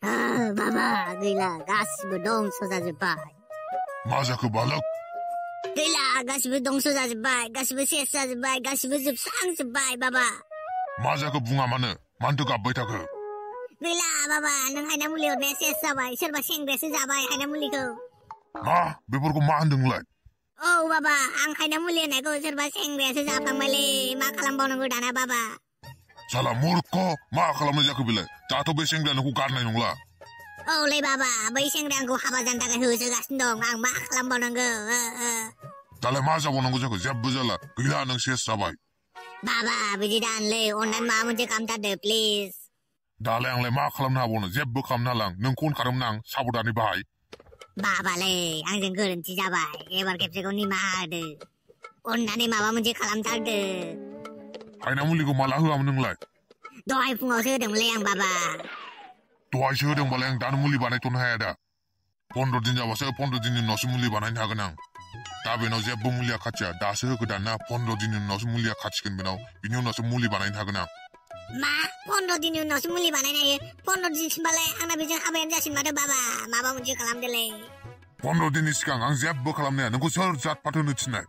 बाबा गैला गासिबो दंस जाजोब्बाय मा जाखो बालक गैला गासिबो दंस जाजोब्बाय गासिबो सेस जाजोब्बाय गासिबो जोबस्रांजोब्बाय बाबा मा जाखो बुङा मानोथो गाबबाय थाखो गैला बाबा नों हायना मुलि हरनाया सेस जाबाय सोरबा सेंग्रायासो जाबाय हायना मुलिखौ मा बेफोरखौ मा होनदोंलाय औ बाबा आं हायना मुलि होनायखौ सोरबा सेंग्रायासो जाफ्लांबायलै मा खालामबावनांगौ दाना बाबा साला मूर्ख मा खालामनाय जाखो बेलाय दाथ' बे सेंग्राया नोंखौ गारनाय नंला औलै बाबा बै सेंग्राया आंखौ हाबा जानो थाखाय होसोगासिनो दं आं मा खालामबावनांगौ दालाय मा जाबावनांगौ जाखो जेबो जाला गैला नों सेस जाबाय बाबा बिदि दानलै अननानै माबा मोनसे खालामथारदो प्लिज दालाय आंलाय मा खालामनो हाबावनो जेबो खालामनो हाला आं नोंखौ होनखादोंमोन आं साबधानै बाहाय बाबालै आंजों गोरोन्थि जाबाय एबार खेबसेखौ निमाहा होदो अननानै माबा मोनसे खालामथारदो हायना मुलिखौ माला होआमोन नोंलाय दहाय फुङावसो होदोंमोनलै आं बाबा दहायसो होदोंबालाय आं दानो मुलि बानायथ'नो हाया दा 15 दिन जाबासो 15 दिननि उनावसो मुलि बानायनो हागोन आं दा बेनाव जेबो मुलिया खाथिया दासो होगोदान ना 15 दिननि उनावसो मुलिया खाथिगोन बेनाव बिनि उनावसो मुलि बानायनो हागोन आं मा 15 दिननि उनावसो मुलि बानायनो हायो 15 दिनसिमबालाय आंना बेजों हाबायानो जासिन माथो बाबा माबा मोनसे खालामदोलै 15 दिननि सिगां आं जेबो खालामनो हाया नोंखौ सोर जात पात होनो थिननाय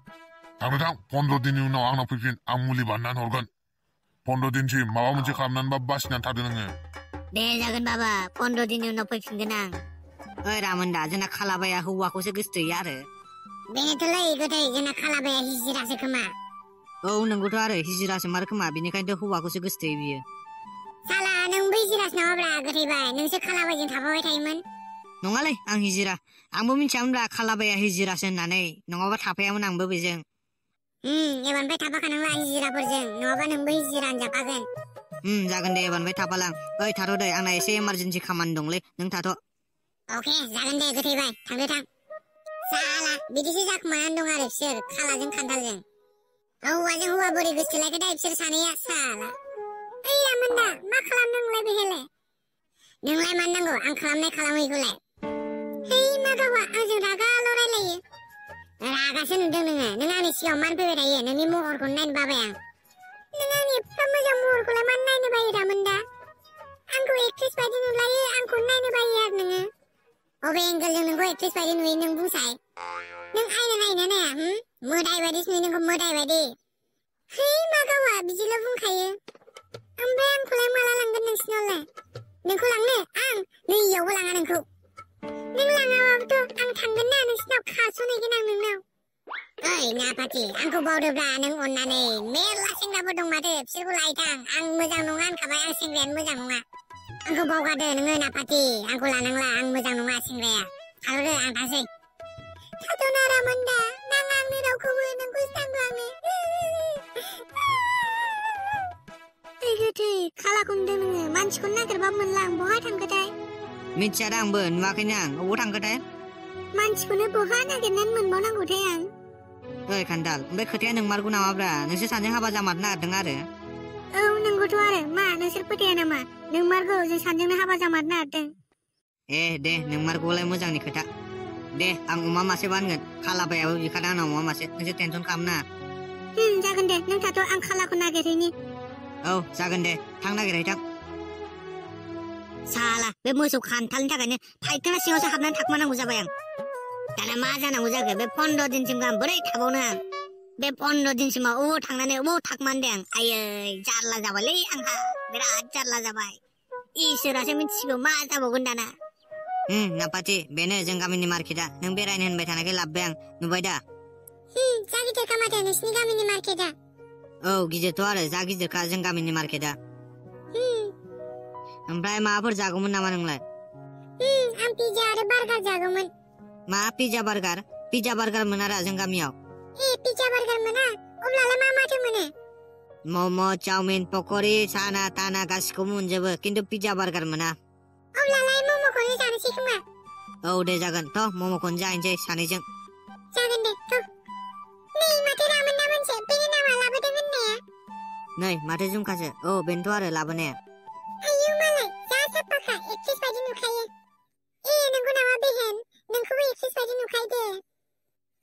थांदो थां 15 दिननि उनाव आंनाव फैफिन आं मुलि बानायनानै हरगोन 15 दिनसिम माबा मोनसे खालामनानैबा बासिनानै थादो नोङो दे जागोन बाबा 15 दिननि उनाव फैफिनगोन आं ओइ रामोनदा जोंना खालाबाया हौवाखौसो गोसोथोयो आरो बेनोथ'लै गोथै जोंना खालाबाया हिजिरासो खोमा औ नंगौथ' आरो हिजिरासो मार खोमा बेनिखायनोथ' हौवाखौसो गोसोथोयो बियो साला नों बै हिजिरास नामाब्रा गोथैबाय नोंसो खालाबायजों थाफाबाय थायोमोन नङालै आं हिजिरा आंबो मिथियामोनब्रा खालाबाया हिजिरासो होननानै नङाबा थाफायामोन आंबो बेजों एबारनिफ्राय थाफाखानांला हिजिराफोरजों नङाबा नोंबो हिजिरा होनजाफागोन जागोन दे एबारनिफ्राय थाफालां ओइ थाथ' दे आंना एसे इमारजेन्सि खामानि दंलै नों थाथ' अके जागोन दे गोथैबाय थांदो थां साला बिदिसो जाखुमानानै दं आरो बिसोर खालाजों खान्थालजों हौवाजों हौवा बोरै गोसथोलायखो दा बिसोर सानैया साला ओइ रामोनदा मा खालामदों नोंलाय बेहायलाय नोंलाय मानो नांगौ आं खालामनाय खालामैखौलाय है मा गावा आंजों रागाल' रायलायो रागासो नुदों नोङो नों आंनि सिगाङाव मानो फैबाय थायो नोंनि महरखौनो नायनो बाबाय आं नों आंनि एफा मोजां महरखौलाय मानो नायनो बायो रामोनदा आंखौ एक्ट्रेस बायदि नुलायो आंखौ नायनो बायो आरो नोङो अबे एंगेलजों नोंखौ एक्ट्रेस बायदि नुयो नों बुंसाय नों आयना नायना नाया मोदाय बायदिसो नुयो नोंखौ मोदाय बायदि है मा गावा बिदिल' बुंखायो ओमफ्राय आंखौलाय माला लांगोन नोंसिनावलाय नोंखौ लांनो आं नैयावबो लाङा नोंखौ नों लाङाबाबोथ' आं थांगोन ना नोंसिनाव खास'नहैगोन आं नोंनाव ओइ नापाथि आंखौ बावदोब्रा नों अननानै मेरला सेंग्राफोर दं माथो बिसोरखौ लायथां आं मोजां नङा होनखाबाय आं सेंग्रायानो मोजां नङा आंखौ बावगारदो नोङो नापाथि आंखौ लानांला आं मोजां नङा सेंग्राया थाथ'दो आं थांसै थाथ'ना रामोनदा नाङा आंनो रावखौबो नोंखौसो नांगौ आंनो ओइ गोथै खालाखौ नुदों नोङो मानसिखौनो नागिरबाबो मोनला आं बहा थांखोथाय मिथिया दा आंबो नुवाखैनो आं अबाव थांखोथाय मानसिखौनो बहा नागिरनानै मोनबावनांगौथाय आं ओइ खान्थाल ओमफ्राय खोथाया नोंमारगौ नामाब्रा नोंसोर सानैजों हाबा जामारनो नागिरदों आरो औ नंगौथ' आरो मा नोंसोर फोथाया नामा नोंमारगौ जों सानैजोंनो हाबा जामारनो नागिरदों दे नोंमारगौलाय मोजांनि खोथा दे आं अमा मासे बानगोन खालाबायाबो बिखादों आंनाव अमा मासे नोंसोर टेनसन खालामनाङा जागोन दे नों थाथ' आं खालाखौ नागिरहैनि औ जागोन दे थां नागिरहैथां साला बे मोसौ खान्थालनि थाखायनो फाइखाना सिङावसो हाबनानै थाखुमानांगौ जाबाय आं दाना मा जानांगौ जाखो बे 15 दिनसिम गाहाम बोरै थाबावनो आं बे 15 दिनसिमाव अबाव थांनानै अबाव थाखुमानो दे आं आयै जारला जाबायलै आंहा बिराद जारला जाबाय इसोरासो मिथिसिगौ मा जाबावगोन दाना नापाथि बेनो जों गामिनि मार्केटआ नों बेरायनो होनबाय थानायखाय लाबोबाय आं नुबाय दा जा गिदिरखा माथो नोंसिनि गामिनि मार्केटआ औ गिदिरथ' आरो जा गिदिरखा जों गामिनि मार्केटआ ओमफ्राय माबाफोर जागौमोन नामा नोंलाय आं पिज्जा आरो बार्गार जागौमोन मा पिज्जा बार्गार मोना रा जों गामियाव पिज्जा बार्गार मोना अब्लालाय मा माथो मोनो मम' चाउमिन पक'रि साना ताना गासिखौबो मोनजोबो खिन्थु पिज्जा बार्गार मोना अब्लालाय मम'खौनो जानोसै खोमा औ दे जागोन थ' मम'खौनो जाहैनोसै सानैजों जागोन दे थ' नै माथो रामोनदा मोनसे बेनि नामा लाबोदों होननाया नै माथो जुमखासो औ बेनोथ' आरो लाबोनाया आयौ मालाय जा साफाखा एक्ट्रेस बायदि नुखायो नंगौ नामा बेहेन नोंखौबो एक्ट्रेस बायदि नुखायो दे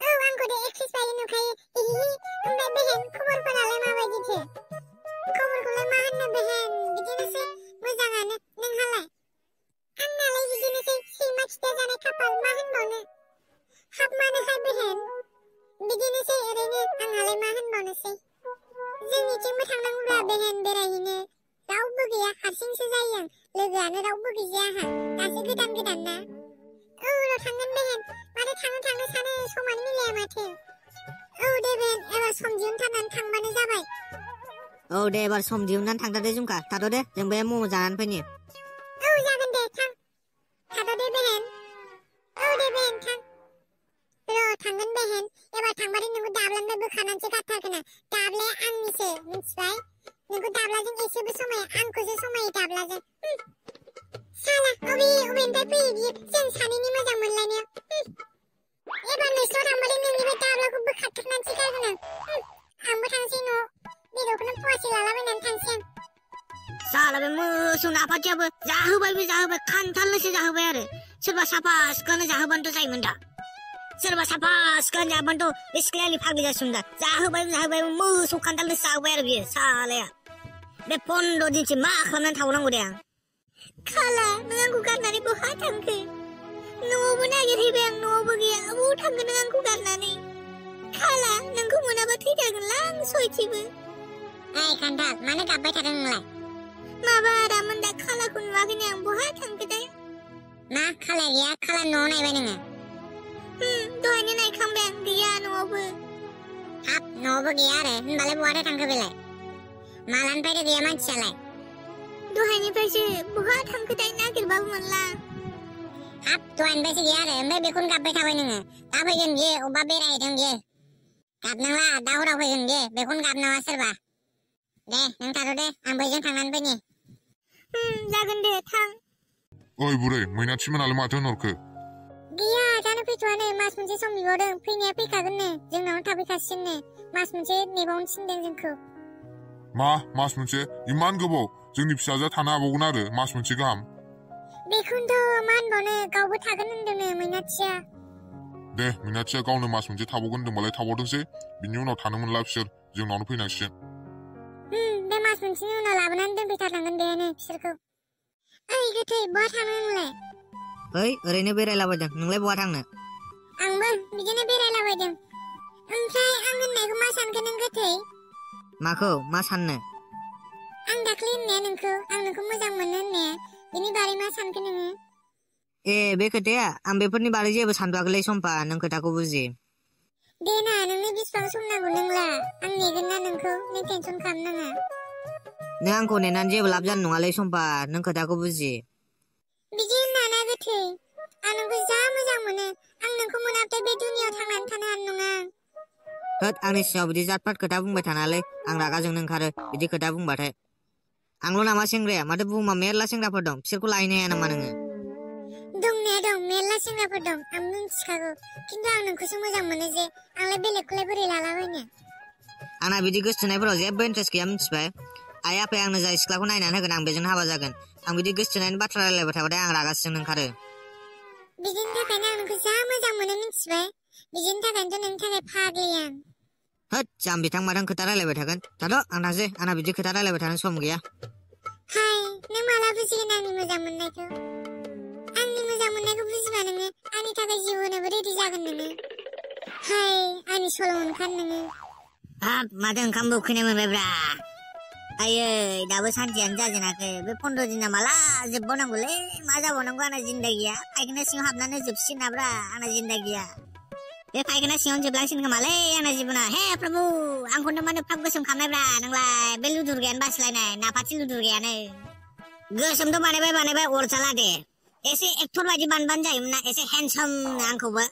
औ आंखौ दे एक्ट्रेस बायदि नुखायो ओमफ्राय बेहेन खबरफोरालाय माबायदिथो खबरखौलाय मा होननो बेहेन बिदिनोसै मोजाङानो नोंहालाय आंना खाफाल मा होनबावनो हाब मानोहाय बेहेन बिदिनोसै ओरैनो आंहालाय मा होनबावनोसै जोंनिथिंबो थांनांगौब्ला बेहेन बेरायहैनो रावबो गैया हारसिंसो जायो आं लोगोआनो रावबो गैया आंहा दासो गोदान ना औ र' थांगोन बेहेन माथो थांनो सानो समानो मिलाया माथो औ दे बेहेन एबार सम दिहुनथारनानै थांबानो जाबाय औ दे एबार सम दिहुननानै थांथार दे जुमखा थाथ' दे जों बे मम' जानानै फैनि औ जागोन दे थां थाथ' दे बेहेन औ दे बेहेन थां र' थांगोन बेहेन एबार थांबाथाय नोंखौ दाब्लानिफ्राय बोखारनानैसो गारथारगोन आं दाब्लाया आंनिसो मिथिबाय नोंखौ दाब्लाजों एसेबो समाया आंखौसो समायो दाब्लाजों साला अबेनिफ्राय फैयो बियो जों सानैनि मोजां मोनलायनायाव एबार नोंस्राव थांबाथाय नोंनिफ्राय दाब्लाखौ बोखारथारनानैसो गारगोन आं आंबो थांसै न' बेदरखौनो फवासे लालाबायनानै थांसै आं साला बे मोसौ नाफाथियाबो जाहोबाय खान्थालनोसो जाहोबाय आरो सोरबा साफा सिख्लानो जाहोबानोथ' जायोमोन दा सोरबा साफा सिख्लानो जाहोबानोथ' बे सिख्लायानि फाग्लि जासिगोन दा जाहोबाय मोसौ खान्थालनोसो जाहोबाय आरो बियो सालाया बे 15 दिनसो मा खालामनानै थाबावनांगौ दे आं खाला नों आंखौ गारनानै बहा थांखो न'आवबो नागिरहैबाय आं न'आवबो गैया बबाव थांगोन नों आंखौ गारनानै खाला नोंखौ मोनाबा थैथारगोनलां सयथिबो ओइ खान्थाल मानो गाबबाय थादों नोंलाय माबा आदामोन दा खालाखौ नुवाखैनो आं बहा थांखो दा मा खाला गैया खाला न'आव नायबाय नोङो दहायनो नायखांबाय आं गैया न'आवबो हाब न'आवबो गैया आरो होनबालाय बहाथो थांखो बेलाय मालानिफ्रायथ' गैया मानसियालाय दहायनिफ्रायसो बहा थांखो दाय नागिरबाबो मोनला हाब दहायनिफ्रायसो गैया आरो ओमफ्राय बेखौनो गाबबाय थाबाय नोङो दा फैगोन बियो अबेबा बेरायहैदों बियो गाबनांला दा हराव फैगोन बियो बेखौनो गाबनाङा सोरबा दे नों थाथ' दे आं बैजों थांनानै फैनि जागोन दे थां ओइ बुरै मैनाथिमोनालाय माथो होनहरखो गैया जानो फैथ'वानो मास मोनसे सम बिबावदों फैनाया फैखागोननो जोंनावनो थाफैखासिगोननो मास मोनसे नेबावनो थिनदों जोंखौ मास मोनसे इमान गोबाव जोंनि फिसाजोआ थानो हाबावगोन आरो मास मोनसे गाहाम बेखौनोथ' मा होनबावनो गावबो थागोन होनदोंनो मैनाथिया दे मैनाथिया गावनो मास मोनसे थाबावगोन होनदोंबालाय थाबावथोंसै बिनि उनाव थानो मोनला बिसोर जोंनावनो फैनांसिगोन बे मास मोनसेनि उनाव लाबोनानै दोनफैथारनांगोन बेनो बिसोरखौ ओइ गोथै बहा थाङो नोंलाय ओइ ओरैनो बेरायलाबायदों नोंलाय बहा थांनो आंबो बिदिनो बेरायलाबायदों ओमफ्राय आं होननायखौ मा सानखो नों गोथै माखौ मा साननो आं दाख्लै होननाया नोंखौ आं नोंखौ मोजां मोनो होननाया बेनि बारै मा सानखो नोङो ए बे खोथाया आं बेफोरनि बारै जेबो सानथ'वाखैलै सम्पा नों खोथाखौ बुजि दे ना नोंनो बेसेबां सम नांगौ नोंला आं नेगोन ना नोंखौ नों टेनसन खालामनाङा नों आंखौ नेनानै जेबो लाब जानाय नङालै सम्पा नों खोथाखौ बुजि बिदि होननाङा गोथै आं नोंखौ जा मोजां मोनो आं नोंखौ मोनाब्लाथाय बे दुनियाव थांनानै थानो हानाय नङा होद आंनि सिगाङाव बिदि जातपात खोथा बुंबाय थानाङालै आं रागा जोंनो ओंखारो बिदि खोथा बुंबाथाय आंल' नामा सेंग्राया माथो बुहुमाव मेरला सेंग्राफोर दं बिसोरखौ लायनो हाया नामा नोङो दंनाया दं मेरला सेंग्राफोर दं आं मिथिखागौ खिन्थु आं नोंखौसो मोजां मोनो जे आंलाय बेलेगखौलाय बोरै लालाबायनो आंना बिदि गोसोथोनायफोराव जेबो इन्टारेस्ट गैया मिथिबाय आइ आफाया आंनो जाय सिख्लाखौ नायनानै होगोन आं बेजोंनो हाबा जागोन आं बिदि गोसोथोनायनि बाथ्रा रायलायबाय थाबाथाय आं रागा जोंनो ओंखारो बिदिनि थाखायनो आं नोंखौ जा मोजां मोनो मिथिबाय बिदिनि थाखायनोथ' नोंनि थाखाय फाग्लि आं होद जाम्बिथां माथां खोथा रायलायबाय थागोन दाथ' आं थांसै आंना बिदि खोथा रायलायबाय थानो सम गैया हाय नों माला बुजिगोन आंनि मोजां मोननायखौ बुजिबा नोङो आंनि थाखाय जिउ होनोबो रेडि जागोन नोङो हाय आंनि सल' ओंखार नोङो हाब माथो ओंखामबो उखैनाय मोनबायब्रा आयै दाबो सानसेयानो जाजेनाखै बे 15 दिना माला जोबबावनांगौलै मा जाबावनांगौ आंना जिन्दागिया फायखाना सिङाव हाबनानै जोबसिगोन नाब्रा आंना जिन्दागिया बे फायखाना सिङावनो जोबलांसिगोन खोमालै आंना जिबना हे प्रभु आंखौनो मानो फाब गोसोम खालामनायब्रा नोंलाय बे लुदुरगायानो बासिलायनाय नाफाथि लुदुरगायानो गोसोमथ' बानायबाय अरजाला दे एसे एक्टर बायदि बानबानो जायोमोन ना एसे हेन्डसाम आंखौबो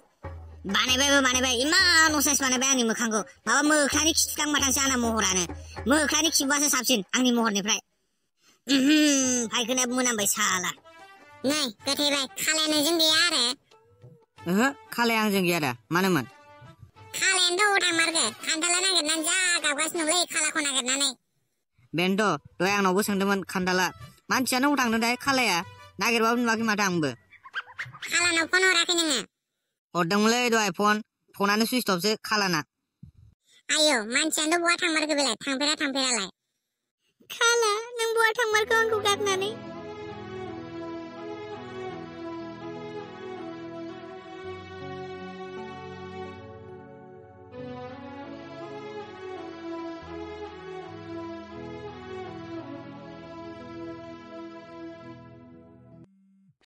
बानायबाय इमान असाइस बानायबाय आंनि मोखांखौ माबा मोख्रानि खिथुथां माथांसो आंना महरानो मोख्रानि खिबुआसो साबसिन आंनि महरनिफ्राय फायखानायाबो मोनामबाय साला नै गोथैबाय खालाया नोंजों गैया आरो ओहो खालाया आंजों गैया दा मानोमोन खालायानोथ' अबाव थांमारगो खान्थाला नागिरनानै जा गाबगासिनो दंलै खालाखौ नागिरनानै बेनोथ' दहाय आंनावबो सोंदोंमोन खान्थाला मानसियानो अबाव थांदों दाय खालाया नागिरबाबो नुवाखै माथो आंबो खालानाव फन हराखै नोङो हरदोंमोनलै दहाय फनानो सुइस अफसो खालाना आयौ मानसियानोथ' बहा थांमारगो बेलाय थांफेरालाय खाला नों बहा थांमारखो आंखौ गारनानै